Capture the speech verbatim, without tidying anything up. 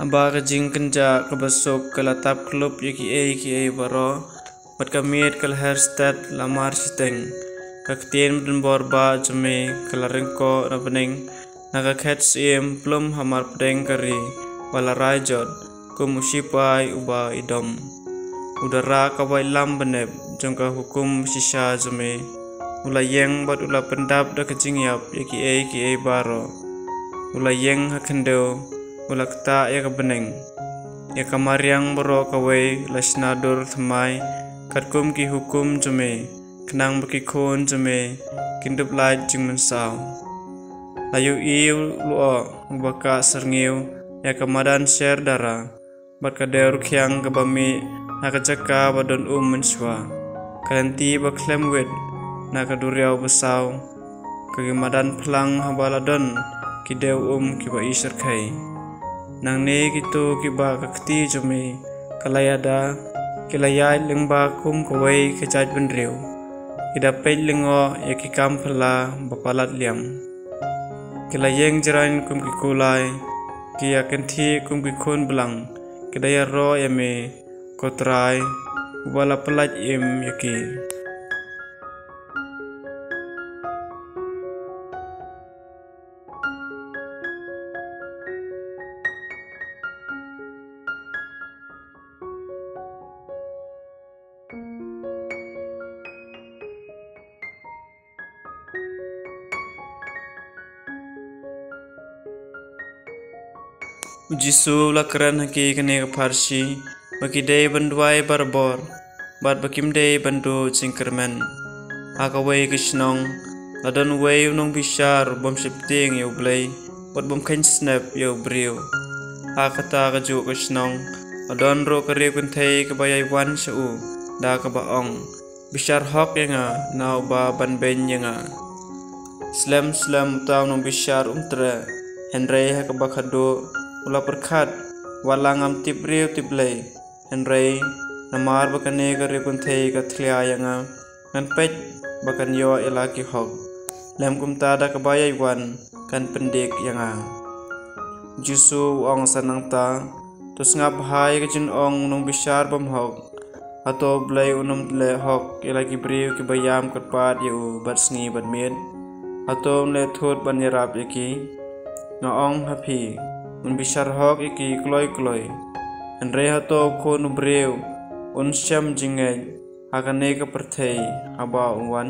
Haba ka jingkynjah kaba suk ka la tap khlop ïa kiei kiei baroh, bad ka miet ka la her stet la mar shiteng. Ka ktien ba donbor bah jong me ka la ryngkoh na bneng, na ka khet syiem plum ha mar pdeng ka ri, ba la rai jot kum u shipai uba idom. U da rah ka waitlam ba nep jong ka hukum shisha jong me. U la ïeng bad u la pyndap da ka jingïap ïa kiei kiei baroh. U la ïeng ha khyndew, u la ktah ïa ka bneng. Ïa ka mariang baroh kawei la shna dur thymmai, katkum ki hukum jong me, khnang ba ki khun jong me kin dup lait jingmynsaw. La ïohi u lyoh uba kah syrngiew ïa ka madan Sher Dara, bad ka dew rkhiang kaba mih ha ka jaka ba don um mynshuwa. Ka lynti ba khlem wit na ka duriaw ba saw, ka ki madan phlang haba la don ki dew um kiba i shyrkhei. Nangne kito kiba ka kti jong me ka la ïada, ki la ïaid lyngba kum kawei ka jaitbynriew. Ki da peit lyngngoh ïa ki kam phylla ba palat liam. Ki la ïeng jraiñ kum ki kulai, ki ïa kynthih kum ki khun blang, ki da ïaroh ïa me, ko Trai, uba la pyllait im ïa ki. U Jisu u la kren ha ki kane ka pharshi, ba ki dei ban duwai barabor, bad ba kim dei ban duh jingkyrmen. Ha kawei ka shnong, la don uwei u nongbishar bym sheptieng ïa U Blei, bad bym kheiñ snep ïa u briew. Ha kata kajuh ka shnong, la don ruh ka riewkynthei kaba ïai wan sha u, da kaba ong, bishar hok ïa nga na uba ban beiñ ïa nga. Slem slem uta u nongbishar um treh, hynrei ha kaba khadduh u la pyrkhat, wat la ngam tip briew tip Blei, hynrei namar ba kane ka riewkynthei ka thlia ïa nga, ngan peit ba kan ïoh ïa la ki hok. Lem kumta da kaba ïai wan kan pyndik ïa nga. Jisu u ong sa nangta, to sngap bha ïa ka jingong u nongbishar bymhok. Hato U Blei un ym leh hok ïa la ki briew kiba ïam kyrpad ïa u bad sngi bad miet? Hato un leh thut ban ïarap ïa ki? Nga ong ha phi, un bishar hok ïa ki kloi kloi. Hynrei hato u Khun u briew un shem jingngeit ha kane ka pyrthei haba u wan?